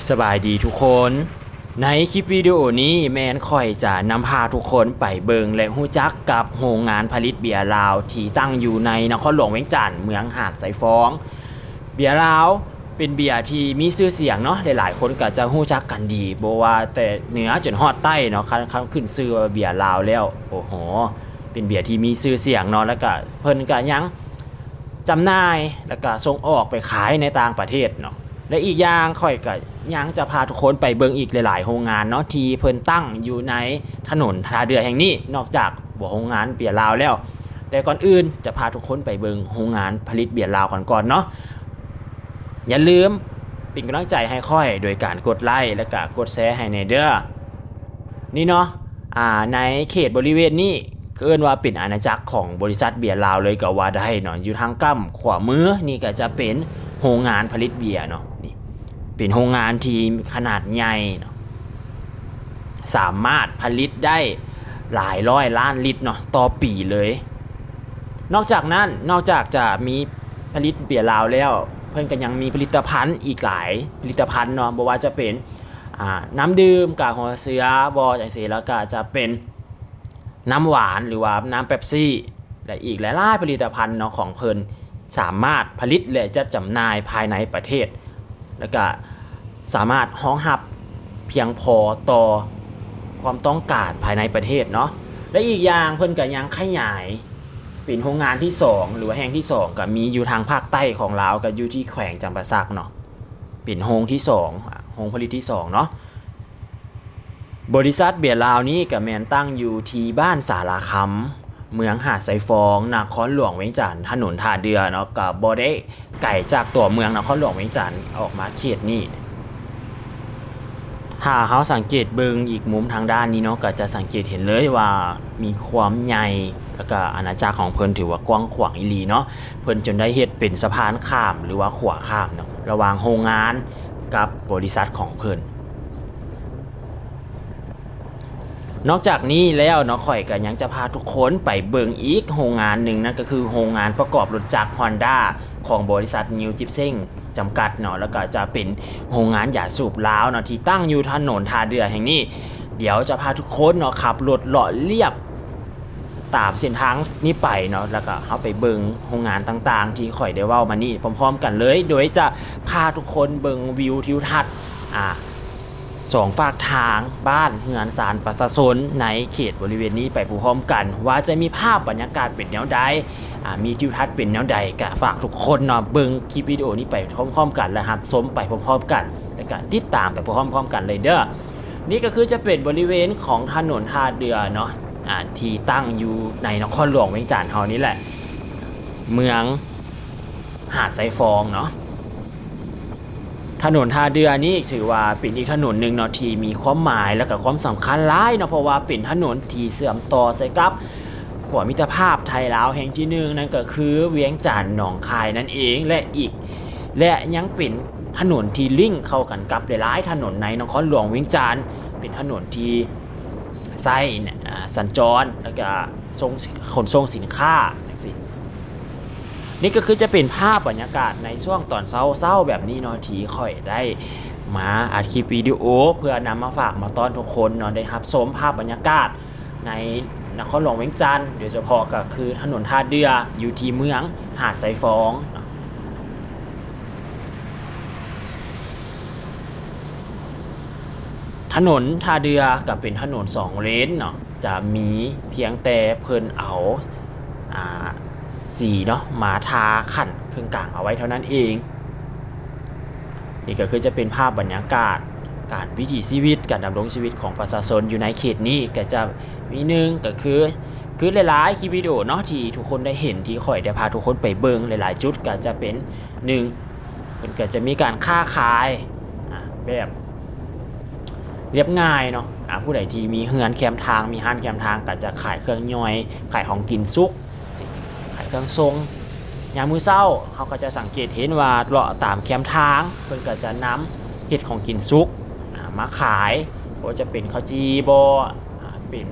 ສະບາຍດີທຸກຄົນ, ໃນຄລິບວິດີໂອນີ້ແມ່ນຂ້ອຍຈະນຳພາທຸກຄົນໄປເບິ່ງ ແລະ ຮູ້ຈັກກັບໂຮງງານຜະລິດເບຍລາວທີ່ຕັ້ງຢູ່ໃນນະຄອນຫຼວງວຽງຈັນ ເມືອງຫາດຊາຍຟອງ. ເບຍລາວເປັນເບຍທີ່ມີຊື່ສຽງເນາະ, ຫຼາຍໆຄົນກໍຈະຮູ້ຈັກກັນດີ, ບໍ່ວ່າແຕ່ເໜືອຈົນຮອດໃຕ້ເນາະ, ຄັນ ຄັນຂຶ້ນຊື່ວ່າເບຍລາວແລ້ວ ໂອ້ໂຫ ເປັນເບຍທີ່ມີຊື່ສຽງເນາະ, ແລ້ວກໍເພິ່ນກໍຍັງ ຈຳໜ່າຍ ແລ້ວກະສົ່ງອອກໄປຂາຍໃນຕ່າງປະເທດເນາະ. ແລະ ອີກຢ່າງຂ້ອຍກະຍັງຈະພາທຸກຄົນໄປເບິ່ງອີກຫຼາຍໆໂຮງງານເນາະ ທີ່ເພິ່ນຕັ້ງຢູ່ໃນຖະໜົນທ່າເດື່ອແຫ່ງນີ້, ນອກຈາກໂຮງງານເບຍລາວແລ້ວ. ແຕ່ກ່ອນອື່ນຈະພາທຸກຄົນໄປເບິ່ງໂຮງງານຜະລິດເບຍລາວກັນກ່ອນເນາະ. ຢ່າລືມເປັນກຳລັງໃຈໃຫ້ຂ້ອຍໂດຍການກົດໄລ ແລ້ວກະກົດແຊໃຫ້ແດ່ເດີ້. ນີ້ເນາະ ອ່າ ໃນເຂດບໍລິເວນນີ້ ເອີ້ນວ່າເປັນອານາຈັກຂອງບໍລິສັດເບຍລາວເລີຍກໍວ່າໄດ້ເນາະ. ຢູ່ທາງກ້ຳຂວາມືນີ້ກໍຈະເປັນໂຮງງານຜະລິດເບຍເນາະ, ນີ້ເປັນໂຮງງານທີ່ຂະໜາດໃຫຍ່ເນາະ, ສາມາດຜະລິດໄດ້ຫຼາຍຮ້ອຍລ້ານລິດເນາະ ຕໍ່ປີເລີຍ. ນອກຈາກນັ້ນ ນອກຈາກຈະມີຜະລິດເບຍລາວແລ້ວ ເພິ່ນກໍຍັງມີຜະລິດຕະພັນອີກຫຼາຍຜະລິດຕະພັນເນາະ, ບໍ່ວ່າຈະເປັນ ອ່າ ນ້ຳດື່ມກາກຫົວເສືອບໍ ຈັ່ງຊີ້, ແລ້ວກໍຈະເປັນນ້ຳຫວານ ຫຼືວ່ານ້ຳເປັບຊີ ແລະ ອີກຫຼາຍໆຜະລິດຕະພັນເນາະ ຂອງເພິ່ນສາມາດຜະລິດ ແລະ ຈັດຈຳໜ່າຍພາຍໃນປະເທດ, ແລ້ວກໍສາມາດຮອງຮັບພຽງພໍຕໍ່ຄວາມຕ້ອງການພາຍໃນປະເທດເນາະ. ແລະ ອີກຢ່າງເພິ່ນກໍຍັງຂະຫຍາຍເປັນໂຮງງານທີສອງ ຫຼືວ່າແຫ່ງທີສອງ ກໍມີຢູ່ທາງພາກໃຕ້ຂອງລາວ, ກໍຢູ່ທີ່ແຂວງຈຳປາສັກເນາະ. ເປັນໂຮງທີສອງ ອາ ໂຮງຜະລິດທີສອງເນາະ. ບໍລິສັດເບຍລາວນີ້ກໍແມ່ນຕັ້ງຢູ່ທີ່ບ້ານສາລາຄຳ ເມືອງຫາດຊາຍຟອງ ນະຄອນຫຼວງວຽງຈັນ, ຖະໜົນທ່າເດື່ອເນາະ, ກໍບໍ່ໄດ້ໄກຈາກຕົວເມືອງນະຄອນຫຼວງວຽງຈັນອອກມາເຂດນີ້. ຖ້າເຮົາສັງເກດເບິ່ງອີກມຸມທາງດ້ານນີ້ເນາະ, ກໍຈະສັງເກດເຫັນເລີຍວ່າມີຄວາມໃຫຍ່ ແລ້ວກໍອານາຈັກຂອງເພິ່ນຖືວ່າກວ້າງຂວາງອີ່ຫຼີເນາະ. ເພິ່ນຈົນໄດ້ເຮັດເປັນສະພານຂ້າມ ຫຼືວ່າຂົວຂ້າມເນາະ ລະຫວ່າງໂຮງງານກັບບໍລິສັດຂອງເພິ່ນ. ນອກຈາກນີ້ແລ້ວເນາະ, ຂ້ອຍກໍຍັງຈະພາທຸກຄົນໄປເບິ່ງອີກໂຮງງານໜຶ່ງ, ນັ້ນກໍຄືໂຮງງານປະກອບລົດຈັກຮອນດ້າຂອງບໍລິສັດນິວຈິບເຊັງ ຈຳກັດເນາະ, ແລ້ວກໍຈະເປັນໂຮງງານຢາສູບລາວເນາະ ທີ່ຕັ້ງຢູ່ຖະໜົນທ່າເດື່ອແຫ່ງນີ້. ດຽວຈະພາທຸກຄົນເນາະ ຂັບລົດເລາະລຽບຕາມເສັ້ນທາງນີ້ໄປເນາະ, ແລ້ວກໍເຮົາໄປເບິ່ງໂຮງງານຕ່າງໆທີ່ຂ້ອຍໄດ້ເວົ້າມານີ້ພ້ອມໆກັນເລີຍ, ໂດຍຈະພາທຸກຄົນເບິ່ງວິວທິວທັດ ອ່າ ສອງຟາກທາງ ບ້ານເຮືອນຊານປະຊາຊົນໃນເຂດບໍລິເວນນີ້ໄປພ້ອມໆກັນ ວ່າຈະມີພາບບັນຍາກາດເປັນແນວໃດ, ອ່າ ມີທິວທັດເປັນແນວໃດ. ກະຝາກທຸກຄົນເນາະ ເບິ່ງຄລິບວິດີໂອນີ້ໄປພ້ອມໆກັນ ແລະ ຮັບຊົມໄປພ້ອມໆກັນ ແລະ ກະຕິດຕາມໄປພ້ອມໆກັນເລີຍເດີ້. ນີ້ກໍຄືຈະເປັນບໍລິເວນຂອງຖະໜົນທ່າເດື່ອເນາະ, ອ່າ ທີ່ຕັ້ງຢູ່ໃນນະຄອນຫຼວງວຽງຈັນເຮົານີ້ແຫຼະ, ເມືອງຫາດຊາຍຟອງເນາະ. ຖະໜົນທ່າເດື່ອນີ້ຖືວ່າເປັນອີກຖະໜົນໜຶ່ງເນາະ ທີ່ມີຄວາມໝາຍ ແລະ ກະຄວາມສຳຄັນຫຼາຍເນາະ, ເພາະວ່າເປັນຖະໜົນທີ່ເຊື່ອມຕໍ່ໃສ່ກັບຂົວມິດຕະພາບໄທລາວແຫ່ງທີໜຶ່ງ, ນັ້ນກໍຄືວຽງຈັນ ໜອງຄາຍນັ້ນເອງ ແລະ ອີກ ແລະ ຍັງເປັນຖະໜົນທີ່ລິ້ງເຂົ້າກັນກັບຫຼາຍໆຖະໜົນໃນນະຄອນຫຼວງວຽງຈັນ, ເປັນຖະໜົນທີ່ໃຊ້ ອາ ສັນຈອນ ແລະ ກະສົ່ງ ຂົນສົ່ງສິນຄ້າຈັ່ງຊີ້. ນີ້ກໍຄືຈະເປັນພາບບັນຍາກາດໃນຊ່ວງຕອນເຊົ້າໆແບບນີ້ເນາະ ທີ່ຂ້ອຍໄດ້ມາອັດຄລິບວິດີໂອ ເພື່ອນຳມາຝາກມາຕ້ອນທຸກຄົນເນາະ ໄດ້ຮັບຊົມພາບບັນຍາກາດໃນນະຄອນຫຼວງວຽງຈັນ, ໂດຍສະເພາະກໍຄືຖະໜົນທ່າເດື່ອ ຢູ່ທີ່ເມືອງຫາດຊາຍຟອງເນາະ. ຖະໜົນທ່າເດື່ອກໍເປັນຖະໜົນສອງເລນເນາະ, ຈະມີພຽງແຕ່ເພິ່ນເອົາ ອ່າ ສີເນາະ ມາທາຂັ້ນເຄິ່ງກາງເອົາໄວ້ເທົ່ານັ້ນເອງ. ນີ້ກໍຄືຈະເປັນພາບບັນຍາກາດການວິຖີຊີວິດ, ການດຳລົງຊີວິດຂອງປະຊາຊົນຢູ່ໃນເຂດນີ້, ກໍຈະມີໜຶ່ງກໍຄື ຄືຫຼາຍໆຄລິບວິດີໂອເນາະ ທີ່ທຸກຄົນໄດ້ເຫັນ ທີ່ຂ້ອຍໄດ້ພາທຸກຄົນໄປເບິ່ງຫຼາຍໆຈຸດ, ກໍຈະເປັນ ໜຶ່ງ ເພິ່ນກໍຈະມີການຄ້າຂາຍ ອ່າ ແບບລຽບງ່າຍເນາະ, ອ່າ ຜູ້ໃດທີ່ມີເຮືອນແຄມທາງ ມີຮ້ານແຄມທາງ ກໍຈະຂາຍເຄື່ອງຍ່ອຍ ຂາຍຂອງກິນສຸກ ຈັ່ງຊີ້ ຂາຍເຄື່ອງສົ່ງ. ຍາມມື້ເຊົ້າເຮົາກໍຈະສັງເກດເຫັນວ່າ ເລາະຕາມແຄມທາງ ເພິ່ນກໍຈະນຳເຮັດຂອງກິນສຸກ ອ່າ ມາຂາຍ, ບໍ່ວ່າຈະເປັນເຂົ້າຈີ່ບໍ ອ່າ ເປັນ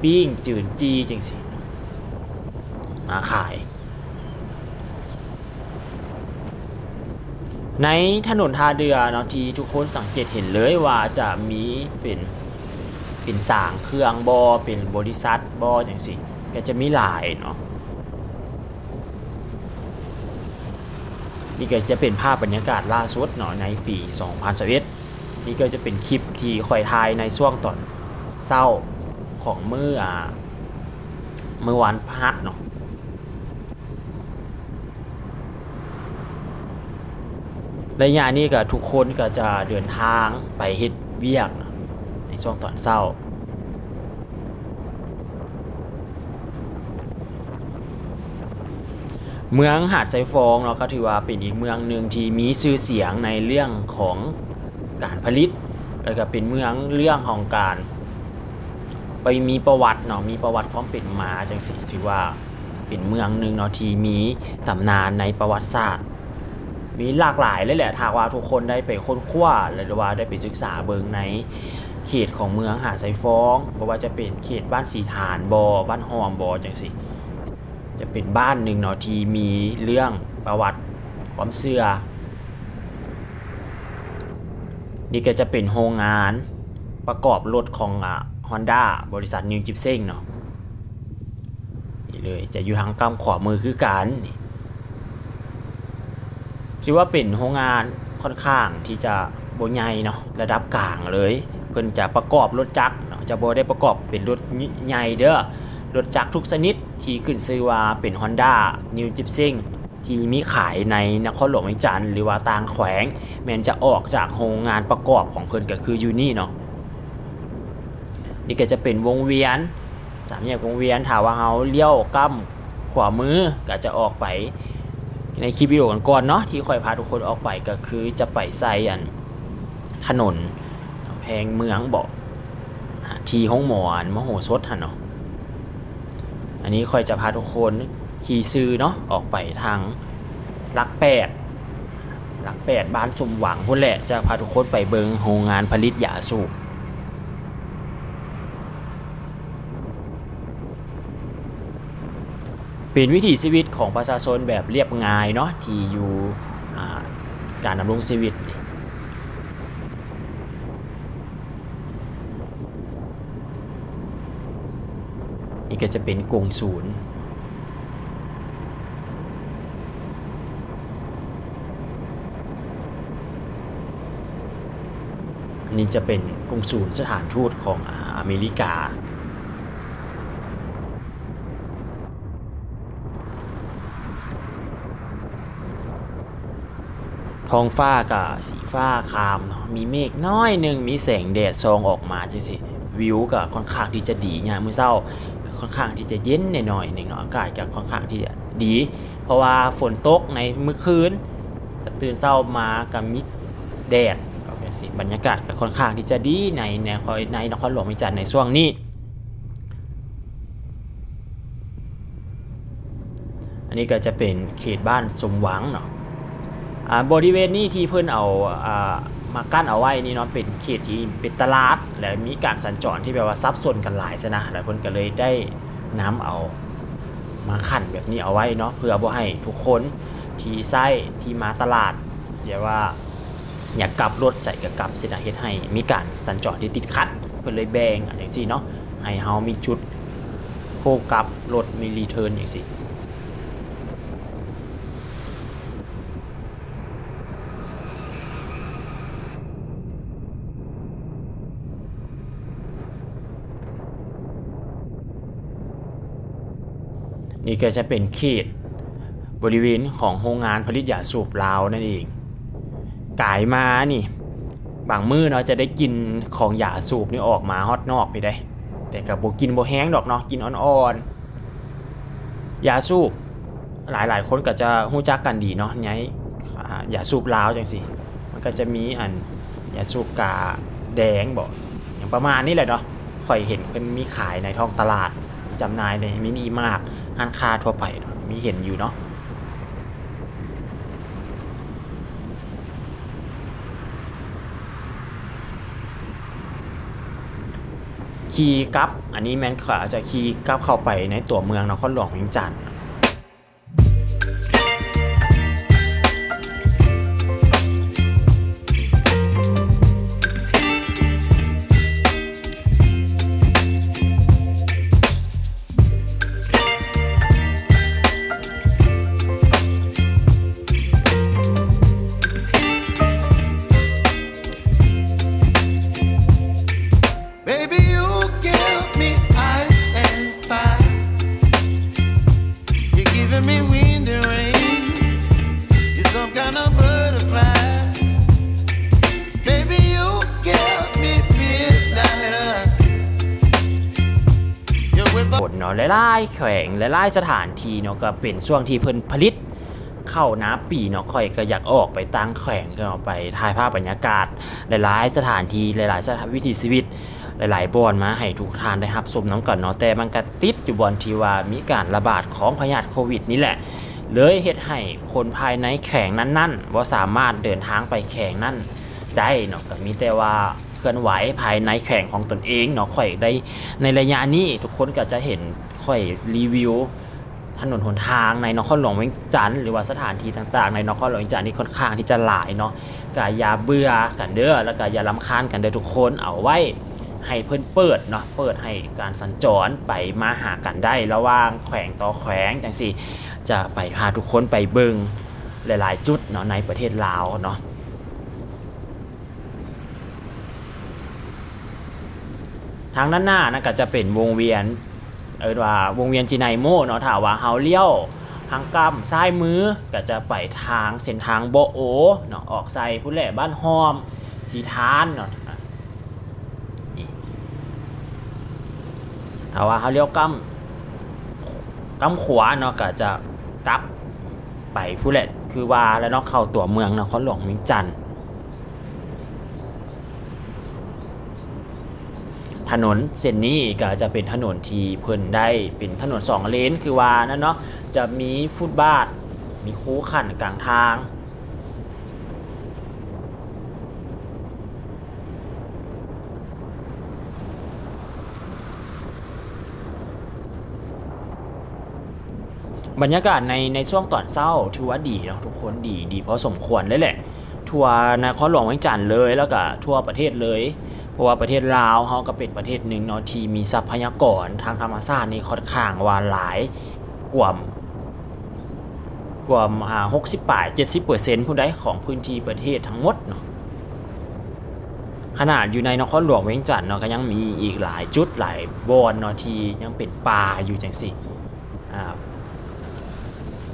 ປີ້ງ ຈືນ ຈີ່ ຈັ່ງຊີ້ ມາຂາຍ. ໃນຖະໜົນທ່າເດື່ອເນາະ ທີ່ທຸກຄົນສັງເກດເຫັນເລີຍວ່າຈະມີເປັນ ເປັນສາງເຄື່ອງບໍ ເປັນບໍລິສັດບໍ ຈັ່ງຊີ້ ກໍຈະມີຫຼາຍເນາະ. ນີ້ກໍຈະເປັນພາບບັນຍາກາດລ່າສຸດເນາະ ໃນປີສອງພັນຊາວເອັດ. ນີ້ກໍຈະເປັນຄລິບທີ່ຂ້ອຍຖ່າຍໃນຊ່ວງຕອນເຊົ້າຂອງມື້ ອາ ມື້ວັນພະຫັດເນາະ. ໄລຍະນີ້ກໍທຸກຄົນກໍຈະເດີນທາງໄປເຮັດວຽກໃນຊ່ວງຕອນເຊົ້າ. ເມືອງຫາດຊາຍຟອງເນາະ ກໍຖືວ່າເປັນອີກເມືອງໜຶ່ງທີ່ມີຊື່ສຽງໃນເລື່ອງຂອງການຜະລິດ ແລ້ວກໍເປັນເມືອງເລື່ອງຂອງການ ໄປມີປະຫວັດເນາະ ມີປະຫວັດຄວາມເປັນມາຈັ່ງຊີ້ ຖືວ່າເປັນເມືອງໜຶ່ງເນາະ ທີ່ມີຕຳນານໃນປະຫວັດສາດ ມີຫຼາກຫຼາຍເລີຍແຫຼະ. ຖ້າວ່າທຸກຄົນໄດ້ໄປຄົ້ນຄວ້າ ຫຼືວ່າໄດ້ໄປສຶກສາເບິ່ງໃນເຂດຂອງເມືອງຫາດຊາຍຟອງ ບໍ່ວ່າຈະເປັນເຂດບ້ານສີຖານບໍ ບ້ານຮ່ອມບໍ ຈັ່ງຊີ້ ຈະເປັນບ້ານໜຶ່ງເນາະ ທີ່ມີເລື່ອງປະຫວັດຄວາມເຊື່ອ. ນີ້ກໍຈະເປັນໂຮງງານປະກອບລົດຂອງ ອາ ຮອນດ້າ ບໍລິສັດນິວຈິບເຊັງເນາະ. ນີ້ເລີຍ ຈະຢູ່ທາງກ້ຳຂວາມືຄືກັນ. ຖືວ່າເປັນໂຮງງານຂ້ອນຂ້າງທີ່ຈະບໍ່ໃຫຍ່ເນາະ ລະດັບກາງເລີຍ. ເພິ່ນຈະປະກອບລົດຈັກເນາະ ຈະບໍ່ໄດ້ປະກອບເປັນລົດໃຫຍ່ເດີ້. ລົດຈັກທຸກຊະນິດທີ່ຂຶ້ນຊື່ວ່າເປັນຮອນດ້າ ນິວຈິບເຊັງ ທີ່ມີຂາຍໃນນະຄອນຫຼວງວຽງຈັນ ຫຼືວ່າຕ່າງແຂວງ ແມ່ນຈະອອກຈາກໂຮງງານປະກອບຂອງເພິ່ນ ກໍຄືຢູ່ນີ້ເນາະ. ນີ້ກໍຈະເປັນວົງວຽນ ສາມແຍກວົງວຽນ. ຖ້າວ່າເຮົາລ້ຽວກ້ຳຂວາມື ກໍຈະອອກໄປ ໃນຄລິບວິດີໂອກ່ອນໆເນາະ ທີ່ຂ້ອຍພາທຸກຄົນອອກໄປ ກໍຄືຈະໄປໃສ່ອັນ ຖະໜົນກຳແພງເມືອງບໍ ທີ່ໂຮງໝໍອັນມະໂຫສົດຫັ້ນເນາະ. ອັນນີ້ຂ້ອຍຈະພາທຸກຄົນຂີ່ຊື່ເນາະ ອອກໄປທາງຫຼັກແປດ ຫຼັກແປດ ບ້ານສົມຫວັງພຸ້ນແຫຼະ ຈະພາທຸກຄົນໄປເບິ່ງໂຮງງານຜະລິດຢາສູບ. ເປັນວິຖີຊີວິດຂອງປະຊາຊົນແບບລຽບງ່າຍເນາະ ທີ່ຢູ່ ອາ ການດຳລົງຊີວິດນີ້. ນີ້ກໍຈະເປັນກົງສູນ. ອັນນີ້ຈະເປັນກົງສູນສະຖານທູດຂອງ ອາ ອາເມລິກາ. ທ້ອງຟ້າກະສີຟ້າຄາມເນາະ ມີເມກໜ້ອຍໜຶ່ງ ມີແສງແດດສ່ອງອອກມາຈັ່ງຊີ້. ວິວກະຂ້ອນຂ້າງທີ່ຈະດີຍາມມື້ເຊົ້າ ກະຂ້ອນຂ້າງທີ່ຈະເຢັນໜ້ອຍໆໜຶ່ງເນາະ ອາກາດກະຂ້ອນຂ້າງທີ່ຈະດີ ເພາະວ່າຝົນຕົກໃນມື້ຄືນ ກະຕື່ນເຊົ້າມາກະມີແດດ ຈັ່ງຊີ້. ບັນຍາກາດກະຂ້ອນຂ້າງທີ່ຈະດີໃນ ໃນ ໃນນະຄອນຫຼວງວຽງຈັນໃນຊ່ວງນີ້. ອັນນີ້ກໍຈະເປັນເຂດບ້ານສົມຫວັງເນາະ. ອາ ບໍລິເວນນີ້ທີ່ເພິ່ນເອົາ ອາ ມາກັ້ນເອົາໄວ້ນີ້ເນາະ ເປັນເຂດທີ່ເປັນຕະຫຼາດ ແລະ ມີການສັນຈອນທີ່ແບບວ່າສັບສົນກັນຫຼາຍຊັ້ນນະ ແລ້ວເພິ່ນກໍເລີຍໄດ້ນຳເອົາມາຂັ້ນແບບນີ້ເອົາໄວ້ເນາະ ເພື່ອບໍ່ໃຫ້ທຸກຄົນທີ່ໃຊ້ ທີ່ມາຕະຫຼາດ ແບບວ່າ ຢາກກັບລົດໃສກໍກັບຊີ້ນະ ເຮັດໃຫ້ມີການສັນຈອນທີ່ຕິດຂັດ ເພິ່ນເລີຍແບ່ງຈັ່ງຊີ້ເນາະ ໃຫ້ເຮົາມີຈຸດໂຄ້ງກັບລົດ ມີຣີເທີນຈັ່ງຊີ້. ນີ້ກໍຈະເປັນເຂດບໍລິເວນຂອງໂຮງງານຜະລິດຢາສູບລາວນັ້ນເອງ. ກາຍມານີ້ ບາງມື້ເນາະ ຈະໄດ້ກິ່ນຂອງຢາສູບນີ້ອອກມາຮອດນອກພີ້ໃດ໋ ແຕ່ກໍບໍ່ ກິ່ນບໍ່ແຮງດອກເນາະ ກິ່ນອ່ອນໆ. ຢາສູບ ຫຼາຍໆຄົນກໍຈະຮູ້ຈັກກັນດີເນາະ ໃນ ອາ ຢາສູບລາວຈັ່ງຊີ້ ມັນກໍຈະມີອັນ ຢາສູບກາແດງບໍ ຫຍັງປະມານນີ້ແຫຼະເນາະ. ຂ້ອຍເຫັນເພິ່ນມີຂາຍໃນທ້ອງຕະຫຼາດ ມີຈຳໜ່າຍໃນມິນິມາດ ຮ້ານຄ້າທົ່ວໄປເນາະ ມີເຫັນຢູ່ເນາະ. ຂີ່ກັບ ອັນນີ້ແມ່ນຂ້ອຍອາດຈະຂີ່ກັບເຂົ້າໄປໃນຕົວເມືອງນະຄອນຫຼວງວຽງຈັນ. ຫຼາຍໆແຂວງ ຫຼາຍໆສະຖານທີ່ເນາະ ກໍເປັນຊ່ວງທີ່ເພິ່ນຜະລິດເຂົ້ານາປີເນາະ. ຂ້ອຍກໍຢາກອອກໄປຕ່າງແຂວງເນາະ ໄປຖ່າຍພາບບັນຍາກາດຫຼາຍໆສະຖານທີ່ ຫຼາຍໆສະຖານ ວິຖີຊີວິດ ຫຼາຍໆບ່ອນມາໃຫ້ທຸກທ່ານໄດ້ຮັບຊົມນຳກັນເນາະ. ແຕ່ມັນກະຕິດຢູ່ບ່ອນທີ່ວ່າມີການລະບາດຂອງພະຍາດໂຄວິດນີ້ແຫຼະ ເລີຍເຮັດໃຫ້ຄົນພາຍໃນແຂວງນັ້ນໆບໍ່ສາມາດເດີນທາງໄປແຂວງນັ້ນໄດ້ເນາະ. ກໍມີແຕ່ວ່າເຄື່ອນໄຫວພາຍໃນແຂວງຂອງຕົນເອງເນາະ. ຂ້ອຍໄດ້ ໃນໄລຍະນີ້ທຸກຄົນກໍຈະເຫັນຂ້ອຍຣີວິວ ຖະໜົນຫົນທາງໃນນະຄອນຫຼວງວຽງຈັນ ຫຼືວ່າສະຖານທີ່ຕ່າງໆໃນນະຄອນຫຼວງວຽງຈັນນີ້ຄ່ອນຂ້າງທີ່ຈະຫຼາຍເນາະ. ກະຢ່າເບື່ອກັນເດີ້ ແລ້ວກະຢ່າລຳຄານກັນເດີ້ທຸກຄົນ. ເອົາໄວ້ໃຫ້ເພິ່ນເປີດເນາະ ເປີດໃຫ້ການສັນຈອນໄປມາຫາກັນໄດ້ລະຫວ່າງແຂວງຕໍ່ແຂວງ ຈັ່ງຊີ້ຈະໄປພາທຸກຄົນໄປເບິ່ງຫຼາຍໆຈຸດເນາະ ໃນປະເທດລາວເນາະ. ທາງດ້ານໜ້ານັ້ນກໍຈະເປັນວົງວຽນ ເອີ້ນວ່າວົງວຽນຈີໄນໂມເນາະ. ຖ້າວ່າເຮົາລ້ຽວທາງກ້ຳຊ້າຍມື ກໍຈະໄປທາງເສັ້ນທາງບໍ່ໂອເນາະ ອອກໃສ່ພຸ້ນແຫຼະ ບ້ານຫ້ອມ ສີທານເນາະ. ນີ້ ຖ້າວ່າເຮົາລ້ຽວກ້ຳ ກ້ຳຂວາເນາະ ກໍຈະກັບໄປພຸ້ນແຫຼະ ຄືວ່າແລ້ວເນາະ ເຂົ້າຕົວເມືອງນະຄອນຫຼວງວຽງຈັນ. ຖະໜົນເສັ້ນນີ້ກໍຈະເປັນຖະໜົນທີ່ເພິ່ນໄດ້ເປັນຖະໜົນສອງເລນ ຄືວ່ານັ້ນເນາະ ຈະມີຟຸດບາດ ມີຄູຂັ້ນກາງທາງ. ບັນຍາກາດໃນ ໃນຊ່ວງຕອນເຊົ້າຖືວ່າດີເນາະທຸກຄົນ ດີ ດີພໍສົມຄວນເລີຍແຫຼະ ທົ່ວນະຄອນຫຼວງວຽງຈັນເລີຍ ແລ້ວກະທົ່ວປະເທດເລີຍ. ເພາະວ່າປະເທດລາວເຮົາກໍເປັນປະເທດໜຶ່ງເນາະ ທີ່ມີຊັບພະຍາກອນທາງທຳມະຊາດນີ້ຄ່ອນຂ້າງວ່າຫຼາຍ ກວ່າ ກວ່າ ອ່າ ຫົກສິບປາຍ ເຈັດສິບເປີເຊັນພຸ້ນໃດ ຂອງພື້ນທີ່ປະເທດທັງໝົດເນາະ. ຂະໜາດຢູ່ໃນນະຄອນຫຼວງວຽງຈັນເນາະ ກໍຍັງມີອີກຫຼາຍຈຸດຫຼາຍບ່ອນເນາະ ທີ່ຍັງເປັນປ່າຢູ່ຈັ່ງຊີ້. ອ່າ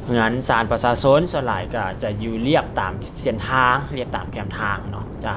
ເຮືອນຊານປະຊາຊົນສ່ວນຫຼາຍກໍຈະຢູ່ລຽບຕາມເສັ້ນທາງ ລຽບຕາມແຄມທາງເນາະ ຈະ